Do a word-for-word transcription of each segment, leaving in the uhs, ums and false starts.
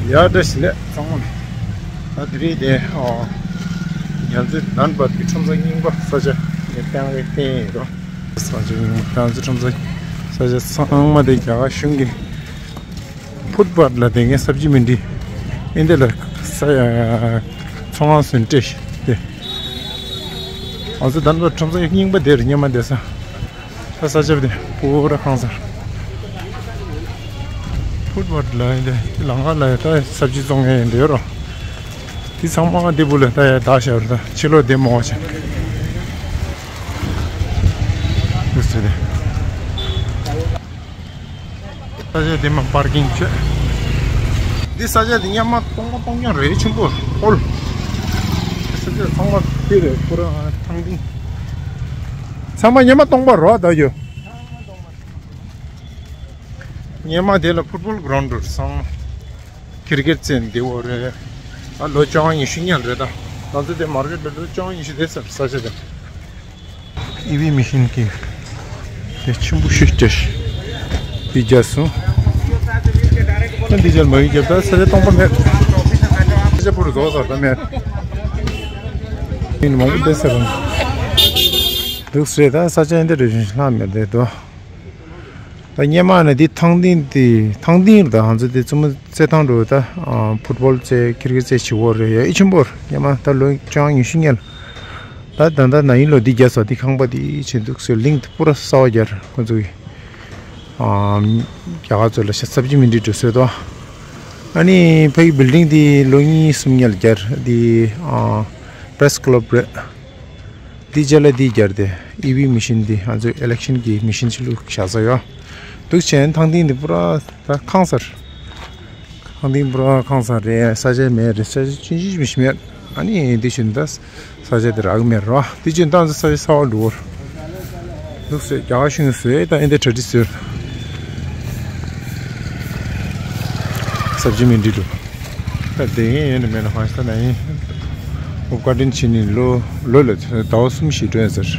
ཡ་བཀྲ་ཤིས་བདེ་ལེགས་ཚང་མ། ད་དེ་རིང་དེ་ཨོ། ང་ཚོའི་དཱན་བརྡ་གི་ཁྲོམ་ས་རྙིང་པ་ས་ཆ་ནས་བསྟན་རེ་བསྟན་ཡིན་རོ། ས་ཆ་རྙིང་པ་ང་ཚོའི་ཁྲོམ་ས་ས་ཆ་ཚང་མ་དེ་རྒྱ་གར་གཞུང་གི་ཕུད་བར་ལ་དེ་ངས་སབ་ཇི་མན་ཌི་ཨིན་དེ་ལ་ས་ཚོང་ཁང་སུན་ཏྲེ་ཤི་དེ། ང་ཚོའི་དཱན་བརྡ་ཁྲོམ་ས་རྙིང་པ་དེར་སྙེ་མ་བསྡད་ས། ད་ས་ཆ་དེ་པུ་ར་ཁང་གསར། ཕུད་བར་ལ་ཡིན་ཏེ་ལམ་ཁ་ལ་ཡ་ད་སབ་ཇི་བཙོང་མཁན་ཡིན་འདྲ་རོ། དེ་ཚང་མ་དེ་བུ་ལ་ད་ཡ་བདག་བཞག་རེད། ད་ཕྱི་ལོགས་བསྡད་མ་འོང་ཅིག་འདུག་ཟེར་ཏེ། ས་ཆ་དེ་མ་པར་ཀིང་བྱས། འདི་ས་ཆ་དེ་སྙེ་མ་སྟོང་པ་སྟོང་རྐྱང་རེད་ཆེན་པོ་ཨོལ། ས་ཆ་ཚང་མ་དེ་རེད་པུ་ར་ཐང་ཏིང་། ཚང་མ་སྙེ་མ་སྟོང་པ་རོ་ད་ཡོད། སྙེ་མ་དེ་ལ་ཕུཊ་བོལ་གྷི་རའུན་ཌི་རེད་སོང་། ཁིར་ཀེཊ་རྩེད་འདི་འོ་རེད། ཨ་ལོ་བཅོ་ལྔ་ཉི་ཤུ་སྔོན་རེད་ད། ང་ཚོ་དེ་མར་ཀེཊ་ལ་ལོ་བཅོ་ལྔ་ཉི་ཤུ་དེ་ཚར་ས་ཆ་དེ། ཨི་ཝི་མི་ཤིན་གྱི་དེ་ཆེན་པོ་ཤོས་ཀྱི་དེ་རྒྱབ་སོང་། ཨ་འདི་རྒྱབ་མ་ཡིན་རྒྱབ་ད་ས་ཆ་སྟོང་པ་མེད། ས་ཆ་ཕུ་རུ་རྫོགས་ཚར་ད་མེད། མི་མང་པོ་བསྡད་ས་རེད། འདུག་ཟེར་ད་ས་ཆ་འདི་རེ་བཞིན་ལྷག་མེད་རེད་དོ། ད་སྙེ་མ་ནི་འདི་ཐང་ཏིང་དེ་ཐང་ཏིང་རེད། ད་ང་ཚོ་དེ་བཙུན་མོ་རྩེད་ཐང་འགྲོ་ད་ཕུཊ་བོལ་རྩེད་ཁིར་ཀེཊ་རྩེད་བྱེད་འོ་རེད་ཡ་ཨི་ཆེན་པོར་སྙེ་མ་ད་ལོ་བཅོ་ལྔ་ཉི་ཤུ་སྔོན་ལ། ད་ད་ད་ན་ཡིན་ལོ་འདི་རྒྱབ་ས་འདི་ཁང་པ་འདི་བྱེད་འདུག་ཟེར་གླིང་དེ་པུ་ར་གསར་པ་རྒྱབ་ཁོ་ཚོ་གི་རྒྱ་གར་ཚོ་ལ་ཤ་སབ་ཇི་མན་ཌི་འགྲོ་སྲོལ་དོ། ཨ་ནི་ཕ་གི་བིལ་ཌིང་འདི་ལོ་གཉིས་གསུམ་སྔོན་ལ་རྒྱབ་འདི་པྲེ་སི་ཀི་ལབ་རེད། འདི་རྗེས་ལ་འདི་རྒྱབ་དེ་ཨི་ཝི་མི་ཤིན་འདི་ང་ཚོའི་ཨི་ལེག་ཤན་གྱི་མི་ཤིན་ཅིག་བླུགས་བཞག་ས་ཡོད། འདུག་བྱས་ཐང་ཏིང་འདི་པུ་ར་ད་ཁང་གསར། ཐང་ཏིང་པུ་ར་ཁང་གསར་རེད། ས་ཆ་མེད་རེད། ས་ཆ་ཆུང་ཆུང་ཞིག་མེད། ཨ་ནི་འདི་བཞིན་ད་ས་ཆ་དེ་རག་མེད་རོ། འདི་བཞིན་ད་ས་ཆ་གསར་པ་འགྲོ་བར་འདུག་ཟེར་རྒྱ་གར་གཞུང་བཟོས་ད་ཨེ་འདི་གྲ་སྒྲིག་བཟོས། སབ་ཇི་མན་ཌི་འགྲོ། ད་དེ་ཡིན་ཡིན་མེད་ན་ཧ་ཤ་ན་ཡིན། ཨོ་བཀའ་དྲིན་ཆེ་ནི་ལོ་ལོ་ལ་ཟླ་བ་གསུམ་ཞིག་འགྲོ་ཡིན་ཟེར།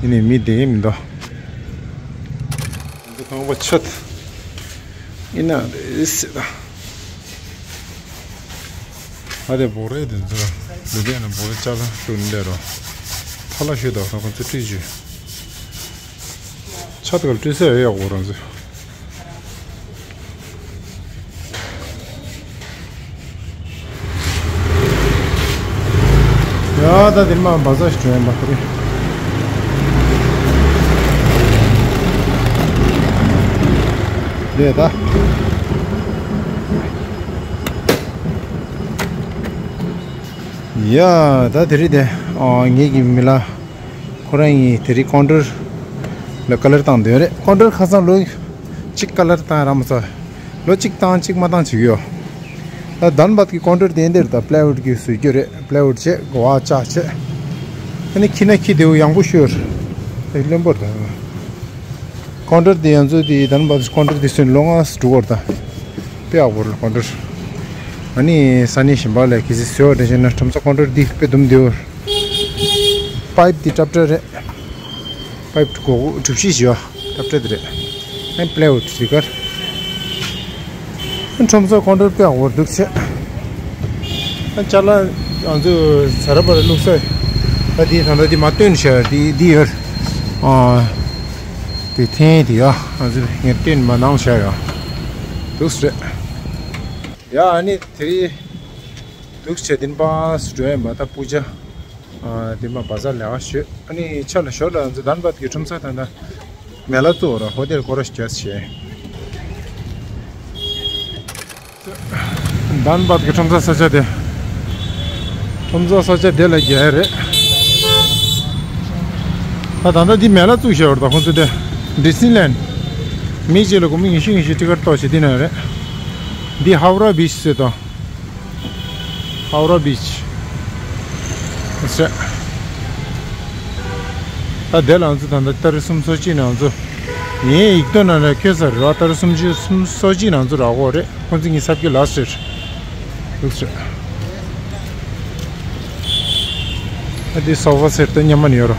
ཡིན་ནི་མི་དེ་ཡིན་མི་འདུག་འདི་ཁང་པ་ཆད། ཡིན་ན་རེད་ཟེར་ད། ཨ་དེ་འབོག་རེད་དེ་ཚོ། འདི་དེ་ན་འབོག་རེད་ཅག་ལ་ཤུ་ནི་ལེ་རོ། ཐ་ལ་ཤུ་ད་ཁོང་ཚོ་ཁྲིད་ཅུ། ཆད་ག་ལ་ཁྲིད་ས་ཡོད་ཡག་པོ་རང་ཚོ། ཡ་ད་དེ་མ་བ་ཟ་ཞིག་བྱོན་པ་དེ་རེད། ད་ཡ་ད་དེ་རེད་དེ། ཨ་ངེད་ཀྱི་མི་ལ་ཁོ་རང་ཡིན་དེ་རིང་ཀོན་ཊར་ལ་ཀ་ལར་བཏང་འདོད་རེད། ཀོན་ཊར་ཁ་སང་ལོ་གཅིག་ཀ་ལར་བཏང་ར་མ་ཚ། ལོ་གཅིག་བཏང་གཅིག་མ་བཏང་བྱེད་ཀྱི་ཡོད། ད་དཱན་བརྡ་གི་ཀོན་ཊར་དེ་འདིར་ད་པི་ལའི་ཝུཌ་གི་བཟོས་རྒྱུ་རེད། པི་ལའི་ཝུཌ་བྱས་གོ་བ་ལྕགས་བྱས། ཨ་ནི་ཁྱི་ན་ཁྱི་དེའུ་ཡང་པོ་ཤོར། དེ་བློན་པོར་ད། ཀོན་ཊར་དེ་ཡང་ཚོ་དེ་དཱན་བརྡ་ཀོན་ཊར་དེ་སོན་ལོ་ལྔ་དྲུག་བར་ད། དཔེ་ཡག་པོ་རེད་ཀོན་ཊར། ཨ་ནི་ས་གནས་གཞན་པ་ལ་གལ་སྲིད་བཟོས་པ་དེ་བྱས་ན་ཁྲོམ་ས་ཀོན་ཊར་འདི་དཔེ་སྡུམ་འདི་བར། པའིབ་འདི་ཊབ་ཊ་རེད། པའིབ་གོ་གོ་གྲུ་བཞི་བྱས་པ་ཊབ་ཊ་འདི་རེད། ཨ་ནི་པི་ལའི་ཝུཌ་འདི་གར། ཨ་ཁྲོམ་ས་ཀོན་ཊར་དཔེ་ཡག་པོ་འདུག་བྱས། ཨ་ཅ་ལག་ང་ཚོ་ཟ་ར་བ་ར་བླུགས་ས། ད་འདི་ད་ལྟ་འདི་མ་སྟོན་བྱས་འདི་འདི་ཡོད། ཨ་དེ་འཐེན་དེ་ཡ་ང་ཚོ་ངས་སྟོན་མ་གནང་བྱས་ཡ། འདུག་སེ་རེད། ཡ་ཨ་ནི་དེ་རིང་འདུག་བྱས་འདི་ནས་ཕར་འགྲོ་ཡ་མ་ད་པུ་ཇ། ཨ་འདི་མ་བ་ཟ་ལེ་བ་ཞོད། ཨ་ནི་ཆ་ལ་ཞོར་ལ་ང་ཚོ་དཱན་བརྡ་གི་ཁྲོམ་ས་ད་ད་མེ་ལ་ཙུ་ར་ཧོ་ཏེལ་སྐོར་ར་ཞིག་བྱས། དཱན་བརྡ་གི་ཁྲོམ་ས་ས་ཆ་དེ། ཁྲོམ་ས་ས་ཆ་དེ་ལ་རྒྱལ་རེད། ད་ད་ལྟ་འདི་མེ་ལ་བཙུགས་བཞག་པ་རེད། ད་ཁོང་ཚོ་དེ་ཌི་སི་ནི་ལེན་ཌི། མི་གཅིག་ལ་སྒོར་མོ་ཉི་ཤུ་ཉི་ཤུ་ཊི་ཀེཊ་གཏོང་བྱེད་འདི་ན་རེད། འདི་ཧའོ་ར་བིཆ་ཟེར་དང་། ཧའོ་ར་བིཆ་ཟེར། ད་དེ་ལ་ང་ཚོ་ད་ལྟ་ཏ་རིག་སུམ་ཅུ་སོ་གཅིག་ནང་ཚོ། ངའི་ཡིག་ཐོག་ནང་ལ་འཁོད་ས་རེད་བ། ཏ་རིག་སུམ་ཅུ་སོ་གཅིག་ནང་ཚོ་རག་གོ་རེད། ཁོང་ཚོ་ངའི་སབ་ཀི་ལ་སི་ཊི་རེད། ལུགས་རེད། ཨ་དེ་སོ་ཕ་སེ་ཊི་ད་ཉམས་མ་ནི་ཡོད་རོ།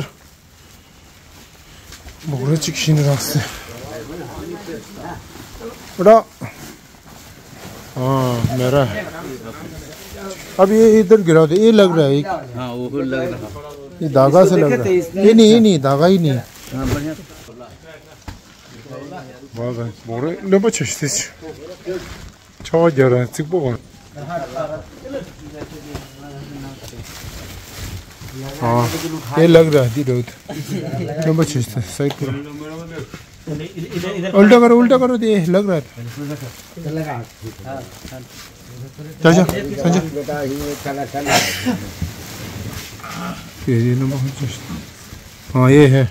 कर। बोकरा चिक शीन रास्ते। बड़ा। हाँ, मेरा। अब ये इधर गिरा दे, ये लग रहा है, एक हाँ, वो लग रहा है। ये धागा से लग रहा है। ये नहीं, ये नहीं, धागा ही नहीं। हाँ, बढ़िया। वाह भाई, बोकरा लंबा चश्ते। ཆར་པ་རྒྱག་རང་རྩིག་པོ་གང་། ཨ། དེ་ལག་ར་འདི་རོད། སྟོན་པ་ཆེ་ས་སའི་ཀུ་ར། उल्टा करो, उल्टा करो, दे लग रहा था। चाचा, चाचा। ये, ये नंबर। हाँ, ये है।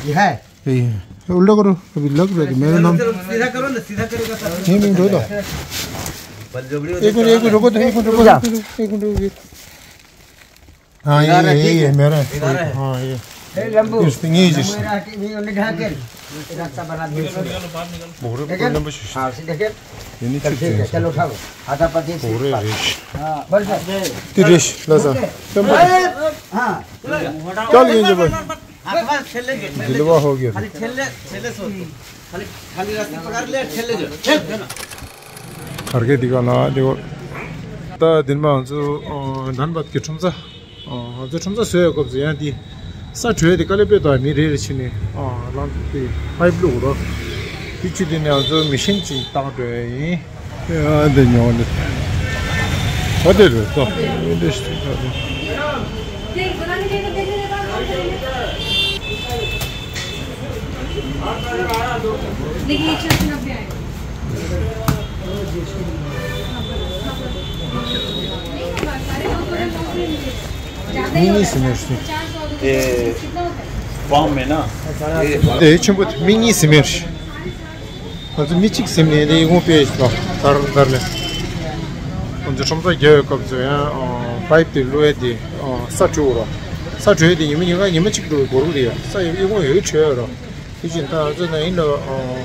ये है। यही है। उल्टा करो, अभी लग रहा है मेरा नाम। सीधा करो ना, सीधा करेगा तो। नहीं, नहीं, दो दो। एक मिनट, एक मिनट रुको तो, एक मिनट रुको, एक मिनट रुको। हाँ, ये, ये, ये मेरा है। हाँ, ये। ए, लंबू। ये जिस। मेरा के भी उन्हें ढाके। रास्ता बना दिया। बोरे को नंबर। हाँ, सीधे कर। ये नहीं चल, ठीक है, चलो उठाओ। आधा पच्चीस। बोरे रेश। हाँ, बस, बस। तिरेश, लाजा। हाँ। चल, ये जो भाई। गिलवा हो गया। खाली ठेले, ठेले सो। खाली, खाली रास्ता पकड़ ले, ठेले जो। ठेल। घर के दिखा ना, देखो। ད་དེ་ནས་ང་ཚོ་ཨ་ནི་ད་ལྟ་གི་ཁྲོམ་ས། ཨ་ང་ཚོ་ཁྲོམ་ས་བཟོས་ཡོད་སྐབས་སུ་ཡང་དེ་ས་དྲོད་དེ་དཀའ་ལས་དཔེ་དང་མི་རེ་རེ་ཕྱིན་ནས་ཨ་ལམ་དེ་ཕའིབ་བླུགས་རོགས། དེ་ཕྱི་དེ་ནས་ང་ཚོ་མི་ཤིན་ཅིག་བཏང་འགྲོ་ཡ་ཡིན། ཡ་འདི་ཉོ་འདི། ཨ་དེ་རེད་ཏོ། འདི་ཞིག་ད་དེ། लेकिन एक सौ नब्बे आएगा। मिनी सिमेंट से। ए, फार्म में ना। ए, छुम्बुत मिनी सिमेंट। ང་ཚོ་མི་གཅིག་ཟིན་ནས་དེ་ཡིན་དགོངས་དཔེ་ཞིག་དང་དར་དར་ལས། ང་ཚོ་ཁྲོམ་ས་རྒྱག་ཡོད་སྐབས་སུ་ཡང་ཨ་པའིབ་དེ་བླུགས་ཡས་དེ་ཨ་ས་དྲོད་རོ། ས་དྲོད་དེ་ཉི་མ་ཉིན་གང་ཉི་མ་གཅིག་འགྲོ་བའི་སྒོར་རེད་ཡ། ས་ཡིན་དགོངས་ཡོད་དྲོད་རོ། དེ་བཞིན་ད་ང་ཚོ་ན་ཡིན་ན་ང་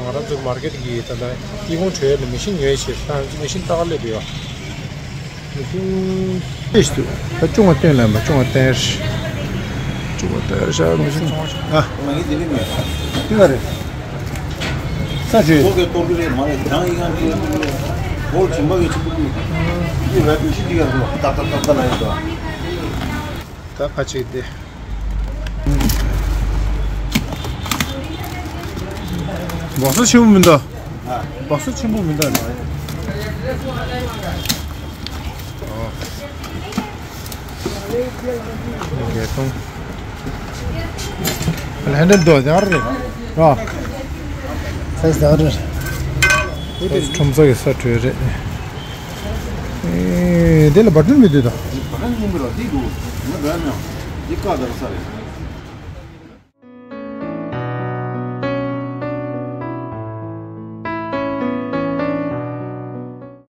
རང་ཚོ་མར་ཀེ་ཊི་གི་ད་ལྟ་སྐྱིད་ཁོང་བྲོས་ནས་མི་ཤིན་ཉོས་ཕྱིར་ད་ང་ཚོ་མི་ཤིན་ཏག་སླེབས་ཡོད། མི་ཤིན་ཏེ་ཞིག་འདུག་ད་ཅུང་བ་སྟོན་ལ་མ་ཅུང་བ་སྟོན་རེད། ཅུང་བ་སྟོན་རེད་ཤག་མི་ཤིན་ཚོང་ཆུང་ཨ། ང་ཡིན་དེ་ནི་མེད། དེ་ག་རེད། ས་ཆུ། ཏོག་གེ་ཏོག་གེ་རེད་མ་རེད་གྲང་ཡིན་ཡང་ཅུང་བ་ཅུང་བ་ལོ་ཆེན་པ་གི་ཆེན་པོ་ཀུན། དེ་ར་ཏུ་ཤི་དེ་ག་རེད་ཏག་ཏག་ཏག་ཏག་ལ་ཡོད་དོ། ད་ཕ་ཆེ་དེ། སྦག་ས་ཆེན་པོ་མི་འདུག་སྦག་ས་ཆེན་པོ་མི་འདུག་རྒྱལ་ཐོང་། ལྷན་འདྲེན་རྡོ་རྒྱག་རེད་ར། ས་རྒྱག་རེད། ཁྲོམ་ས་གི་ས་གྲོས་རེད། ཨེ་དེ་ལ་བ་ཏུན་མི་འདུག་ད། བ་ཏུན་ཡིན་པ་ལ་འདི་འདུག་ང་འདྲ་ན་འདི་ཀ་དར་ས་རེད།